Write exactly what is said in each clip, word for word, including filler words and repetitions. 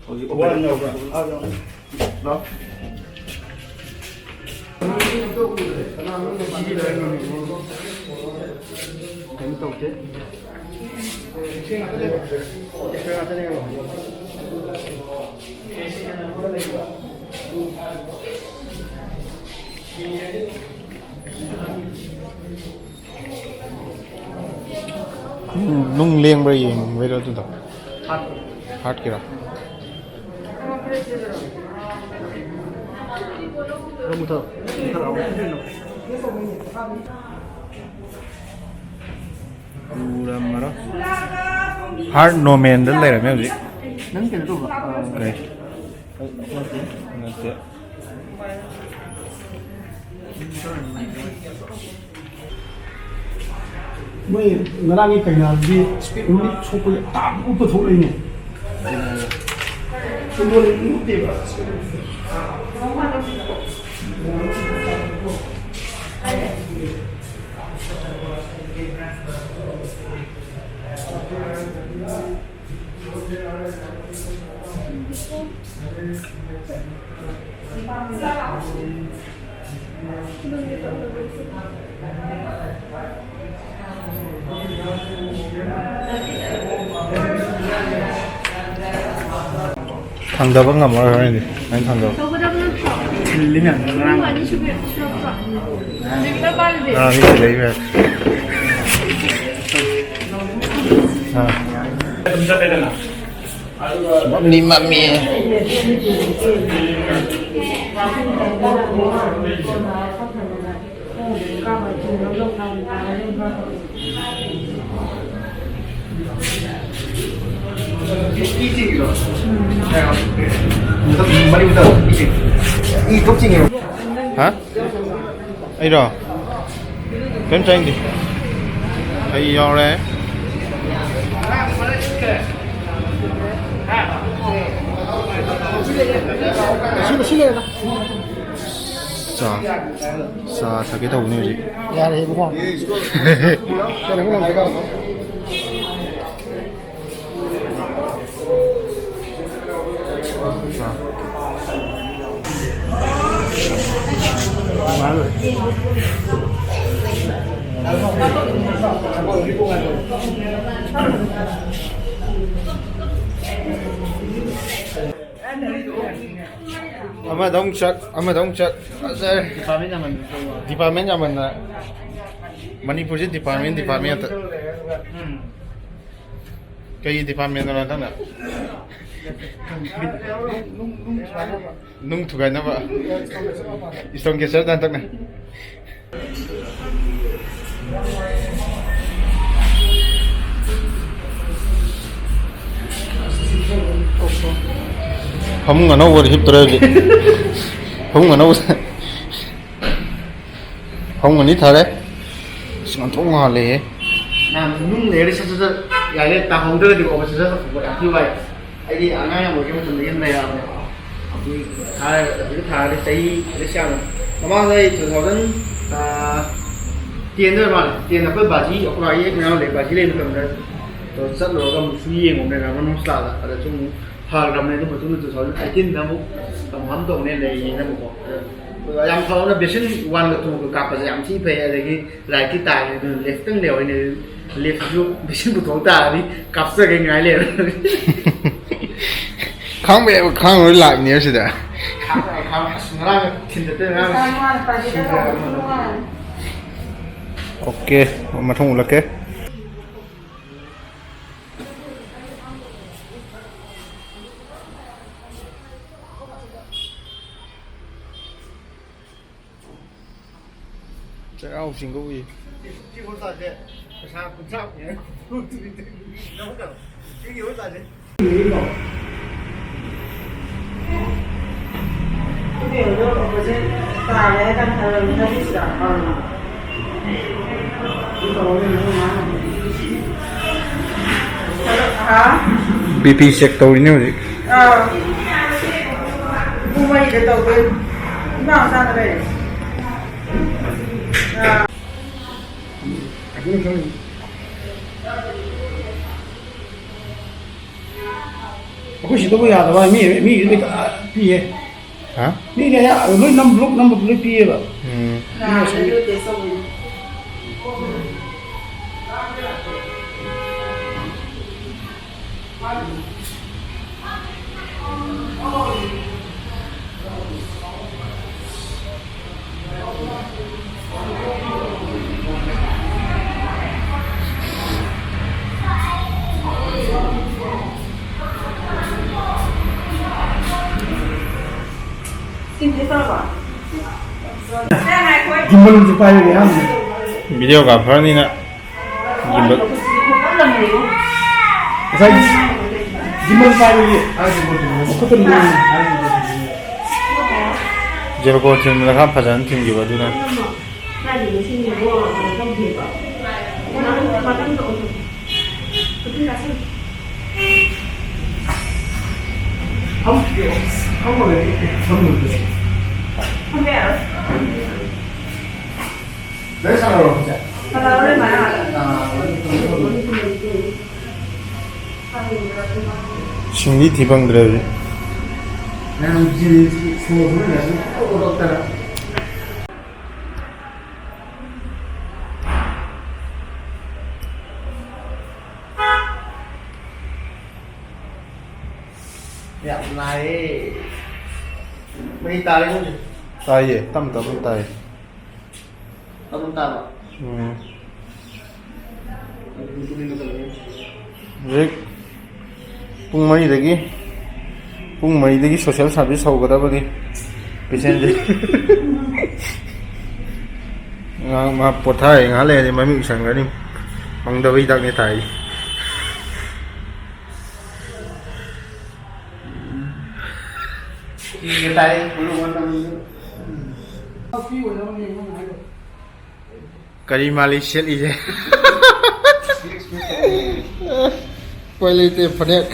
ꯍꯧꯖꯤꯛ ꯋꯥꯟ ꯌꯧꯕ꯭ꯔꯥ? ꯑꯥ, ꯌꯧꯔꯦ꯫ ꯂꯥꯎ꯫ ꯀꯩꯝ ꯇꯧꯗꯦ꯫ ꯅꯨꯡ, ꯅꯨꯡ ꯂꯦꯡꯕ꯭ꯔꯥ ꯌꯦꯡꯕꯩꯔꯣ ꯑꯗꯨꯗꯣ? ꯍꯥꯔꯠꯀꯤꯔꯣ? ꯎꯔꯝꯃꯔꯣꯏ꯫ ꯍꯥꯔꯠ ꯅꯣꯔꯃꯦꯜꯗ ꯂꯩꯔꯝꯃꯦ ꯍꯧꯖꯤꯛ꯫ ꯅꯪ ꯀꯩꯅꯣ ꯇꯧꯕ꯭ꯔꯣ? ꯑ, ꯀꯩ? ꯅꯠꯇꯦ꯫ ꯃꯣꯏ ꯉꯔꯥꯡꯒꯤ ꯀꯩꯅꯥꯗꯨꯗꯤ ꯅꯨꯃꯤꯠ ꯁꯣꯛꯄꯒꯤ ꯑꯇꯥꯕ ꯎꯞꯄ ꯊꯣꯛꯂꯛꯏꯅꯦ꯫ ꯆꯨꯝꯕꯨ ꯂꯦꯞꯇꯦꯕ꯫ ꯊꯥꯡꯗꯕ ꯉꯝꯃꯔꯣꯏ ꯍꯣꯔꯦꯟꯗꯤ꯫ ꯅꯪ ꯊꯥꯡꯗꯕ꯫ ꯇꯧꯒꯗꯕ ꯅꯠꯇ꯭ꯔꯣ? ꯂꯤꯅ ꯉꯔꯥꯡ ꯄꯨꯡ ꯑꯅꯤ ꯁꯨꯕꯤ-, ꯁꯨꯔꯛꯇ꯭ꯔꯣ? ꯍꯧꯖꯤꯛ ꯈꯔ ꯄꯥꯜꯂꯤꯗꯤ꯫ ꯉꯔꯥꯡꯗꯤ ꯁꯤꯗꯩ ꯍꯦꯛ꯫ ꯑꯥ꯫ ꯑꯗꯨꯝ ꯆꯠꯂꯦꯗꯅ꯫ ꯃꯝꯗꯤ ꯃꯝꯃꯤ꯫ ꯍꯥ? ꯑꯩꯔꯣ? ꯀꯩꯝ ꯆꯥꯅꯤꯡꯗꯦ꯫ ꯑꯩ ꯌꯥꯎꯔꯦ꯫ ꯁꯤ, ꯁꯤ ꯂꯩꯔꯦꯗ꯫ ꯆꯥ꯫ ꯆꯥ ꯊꯛꯀꯦ ꯇꯧꯕꯅꯦ ꯍꯧꯖꯤꯛ꯫ ꯌꯥꯔꯦ, ꯏꯕꯨꯡꯉꯣ꯫ ꯀꯩꯅꯣ, ꯀꯩꯅꯣ, ꯀꯩꯅꯣ꯫ ꯑꯃꯗ ꯑꯃꯨꯛ ꯆꯠ, ꯑꯃꯗ ꯑꯃꯨꯛ ꯆꯠ꯫ ꯐꯖꯔꯦ꯫ ꯗꯤꯄꯥꯔꯠꯃꯦꯟ ꯌꯥꯝꯃꯟꯗꯅ꯫ ꯗꯤꯄꯥꯔꯠꯃꯦꯟ ꯌꯥꯝꯃꯟꯗꯅ꯫ ꯃꯅꯤꯄꯨꯔꯁꯦ ꯗꯤꯄꯥꯔꯠꯃꯦꯟ, ꯗꯤꯄꯥꯔꯠꯃꯦꯟ ꯉꯥꯛꯇ꯫ ꯎꯝ꯫ ꯀꯩ ꯗꯤꯄꯥꯔꯠꯃꯦꯟꯗꯅꯣ ꯅꯪꯅ? ꯅꯨꯡ ꯊꯨꯒꯥꯏꯅꯕ꯫ ꯏꯁꯇꯣꯟ ꯀꯦꯆꯔꯗ ꯍꯟꯗꯛꯅ꯫ ꯐꯃꯨꯡ ꯑꯅꯧꯕꯗ ꯍꯤꯞꯇ꯭ꯔꯦ ꯍꯧꯖꯤꯛ꯫ ꯐꯃꯨꯡ ꯑꯅꯧꯕꯗ꯫ ꯐꯃꯨꯡ ꯑꯅꯤ ꯊꯥꯔꯦ꯫ ꯑꯁ, ꯉꯟꯊꯣꯛ ꯉꯥꯜꯂꯦꯍꯦ꯫ ꯅꯍꯥꯟ ꯅꯨꯡ ꯂꯩꯔꯗꯤ ꯁꯠ ꯁꯠ ꯁꯠ ꯌꯥꯏꯌꯦ, ꯇꯥꯍꯧꯗ꯭ꯔꯒꯗꯤꯀꯣ ꯁꯠ ꯁꯠ ꯁꯠ ꯌꯥꯝ ꯊꯤ ꯋꯥꯏ꯫ ꯑꯩꯗꯤ ꯑꯉꯥꯡ ꯌꯥꯝ ꯑꯣꯏꯔꯤꯉꯩ ꯃꯇꯝꯗꯒꯤ ꯑꯗꯨꯝ ꯂꯩꯔꯛꯑꯕꯅꯦꯕ꯫ ꯍꯧꯖꯤꯛ ꯊꯥꯔ-, ꯍꯧꯖꯤꯛ ꯊꯥꯔꯗꯤ ꯆꯍꯤ ꯂꯤꯁꯤꯡ ꯌꯥꯝꯅ-, ꯃꯃꯥꯡꯗ ꯑꯩ two thousand, ꯑꯥ, ten ꯗ ꯑꯣꯏꯔ ꯃꯥꯜꯂꯦ꯫ Ten ꯑꯩꯈꯣꯏ ꯕꯥꯖꯤ, ꯑꯩꯈꯣꯏ ꯕꯥꯒꯤ ꯍꯦꯛ ꯃꯌꯥꯝ ꯂꯩ, ꯕꯥꯖꯤ ꯂꯩꯕ ꯃꯇꯝꯗ ꯆꯠꯂꯨꯔꯒ ꯑꯃꯨꯛꯁꯨ ꯌꯦꯡꯉꯨꯕꯅꯦ ꯔꯥꯃꯟ ꯍꯣꯁꯄꯤꯇꯥꯜꯗ꯫ ꯑꯗꯁꯨ ꯑꯃꯨꯛ ꯐꯈ꯭ꯔꯕꯅꯦ꯫ ꯑꯗꯨ ꯃꯇꯨꯡꯗ two thousand eighteen ꯗ ꯑꯃꯨꯛ ꯀꯟꯐꯥꯔꯝ ꯇꯧꯅꯦ ꯂꯩꯌꯦꯅ ꯑꯃꯨꯛꯀꯣ꯫ ꯑꯗꯣ ꯌꯥꯝ ꯐꯕꯅ ꯚꯦꯛꯁꯤꯟ one ꯒ two ꯒ ꯀꯥꯞꯄꯁꯦ ꯌꯥꯝ ꯊꯤ ꯐꯩ꯫ ꯑꯗꯒꯤ ꯂꯥꯏꯠꯇꯤ ꯇꯥꯔꯦ, ꯑꯗꯨꯅ ꯂꯦꯐꯇꯪ ꯂꯩꯍꯧꯔꯤꯅꯦ꯫ ꯂꯦꯐꯁꯤꯁꯨ ꯚꯦꯛꯁꯤꯟ ꯄꯨꯊꯣꯛ ꯇꯥꯔꯗꯤ ꯀꯥꯞꯆꯒꯦ ꯉꯥꯏ ꯂꯩꯔꯦ꯫ ꯈꯥꯡꯕ ꯌꯥꯕ ꯈꯥꯡꯉ ꯂꯥꯛꯏꯅꯦꯕ ꯁꯤꯗ꯫ ꯈꯥꯡꯕ ꯌꯥꯕ ꯈꯥꯡꯉ-, ꯑꯁ, ꯉꯔꯥꯡ ꯊꯤꯟꯗꯠꯇꯅ ꯉꯔꯥꯡ ꯁꯤꯈ꯭ꯔꯕꯅꯤ꯫ ꯑꯣꯀꯦ, ꯃꯊꯪ ꯎꯠꯂꯛꯀꯦ꯫ ꯆꯩꯔꯥꯎ ꯆꯤꯡꯒ ꯎꯏ꯫ ꯁꯤ ꯍꯣꯁꯇꯥꯁꯦ ꯄꯩꯁꯥ ꯀꯨꯟꯊ꯭ꯔꯥ ꯐꯪꯉꯦ꯫ ꯁꯤꯒꯤ ꯍꯣꯁꯇꯥꯁꯦ꯫ ꯕꯤ ꯄꯤ ꯆꯦꯛ ꯇꯧꯔꯤꯅꯦ ꯍꯧꯖꯤꯛ꯫ ꯑꯥ꯫ ꯄꯨꯡ ꯃꯔꯤꯗ ꯇꯧꯗꯣꯏꯅꯤ꯫ ꯏꯃꯥ ꯃꯆꯥꯗ ꯂꯩꯔꯦ꯫ ꯑꯥ꯫ ꯑꯩꯈꯣꯏ ꯁꯤꯗꯕꯨ ꯌꯥꯗꯕ ꯃꯤ, ꯃꯤ ꯂꯣꯏ ꯄꯤꯌꯦ꯫ ꯍꯥ? ꯃꯤꯗꯤ ꯑꯌꯥ-, ꯂꯣꯏ ꯅꯝ-, ꯕ꯭ꯂꯣꯛ ꯅꯝꯕꯗꯨ ꯂꯣꯏ ꯄꯤꯌꯦꯕ꯫ ꯎꯝ꯫ ꯅꯍꯥꯟ ꯑꯗꯨ ꯇꯦꯁ ꯇꯧꯕꯩꯗꯣ꯫ ꯒꯤꯝꯕꯜꯁꯨ ꯄꯥꯏꯕ ꯌꯥꯝ ꯚꯤꯗꯤꯑꯣ ꯀꯥꯞꯐꯔꯅꯤꯅ ꯒꯤꯝꯕꯜ꯫ ꯉꯁꯥꯏ ꯒꯤꯝꯕꯜ ꯄꯥꯏꯕꯒꯤ ꯃꯈꯨꯠꯇ ꯂꯦꯡꯉꯤ꯫ ꯖꯦꯔꯣꯀꯣ ꯊꯤꯟꯕꯗ ꯈꯔ ꯐꯖꯅ ꯊꯤꯟꯈꯤꯕ ꯑꯗꯨꯅ꯫ ꯁꯤꯡꯂꯤ ꯊꯤ ꯐꯪꯗ꯭ꯔꯦ ꯍꯧꯖꯤꯛ꯫ ꯌꯥꯝ ꯅꯥꯏꯌꯦ꯫ ꯃꯩ ꯇꯥꯔꯦ ꯍꯧꯖꯤꯛ꯫ ꯇꯥꯏꯌꯦ, ꯇꯞ ꯇꯞꯅ ꯇꯥꯏꯌꯦ꯫ ꯑꯗꯨꯝ ꯇꯥꯕ꯫ ꯎꯝ꯫ ꯑꯗꯨꯝ ꯇꯨꯃꯤꯟꯅ ꯇꯧꯔꯦ꯫ ꯍꯧꯖꯤꯛ ꯄꯨꯡ ꯃꯔꯤꯗꯒꯤ, ꯄꯨꯡ ꯃꯔꯤꯗꯒꯤ social service ꯍꯧꯒꯗꯕꯅꯤ꯫ Patient ꯁꯦ ꯉꯥꯏꯍꯥꯛ ꯃꯥ ꯄꯣꯊꯥꯏ, ꯉꯥꯏꯍꯥꯛ ꯂꯩꯔꯗꯤ ꯃꯃꯤꯠ ꯎꯏꯁꯟꯒꯅꯤ꯫ ꯐꯪꯗꯕ ꯍꯤꯗꯥꯛꯅꯦ ꯊꯥꯏ꯫ ꯏꯒ ꯇꯥꯏ, ꯃꯔꯨ ꯑꯃ ꯇꯧꯔꯤ꯫ ꯀꯔꯤ ꯃꯥꯜꯂꯤ ꯁꯦꯠꯂꯤꯁꯦ? ꯎꯄꯥꯏ ꯂꯩꯇꯦ, ꯐꯅꯦꯛ꯫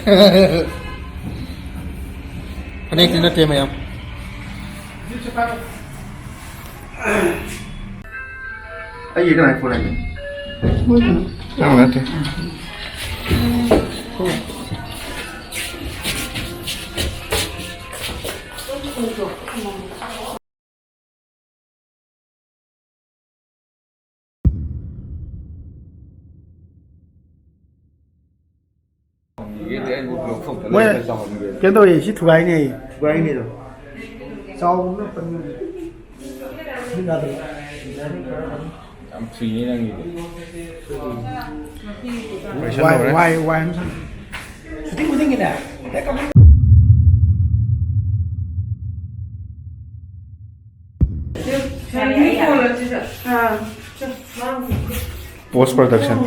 ꯐꯅꯦꯛꯇꯤ ꯅꯠꯇꯦ ꯃꯌꯥꯝ꯫ ꯑꯩꯒꯤ ꯀꯅꯥꯏ ꯐꯣꯟ ꯍꯥꯏꯒꯦ? ꯅꯪ ꯅꯠꯇꯦ꯫ ꯃꯣꯏ ꯀꯩꯅꯣ ꯇꯧꯋꯦ, ꯁꯤ ꯊꯨꯒꯥꯏꯅꯦ꯫ ꯊꯨꯒꯥꯏꯅꯦꯗꯣ꯫ ꯆꯥꯎꯕꯅ ꯄꯟꯕꯅꯦ꯫ ꯌꯥꯗ꯭ꯔꯦ꯫ ꯌꯥꯝ ꯊꯨꯏꯅꯦ ꯅꯪꯒꯤꯗꯤ꯫ ꯋꯥꯏ, ꯋꯥꯏ, ꯋꯥꯏ ꯑꯃ ꯁꯪꯉꯦ꯫ ꯁꯨꯇꯤꯡ ꯈꯨꯗꯤꯡꯒꯤꯅꯦ, ꯍꯦꯛ ꯀꯞꯄ꯫ Post production.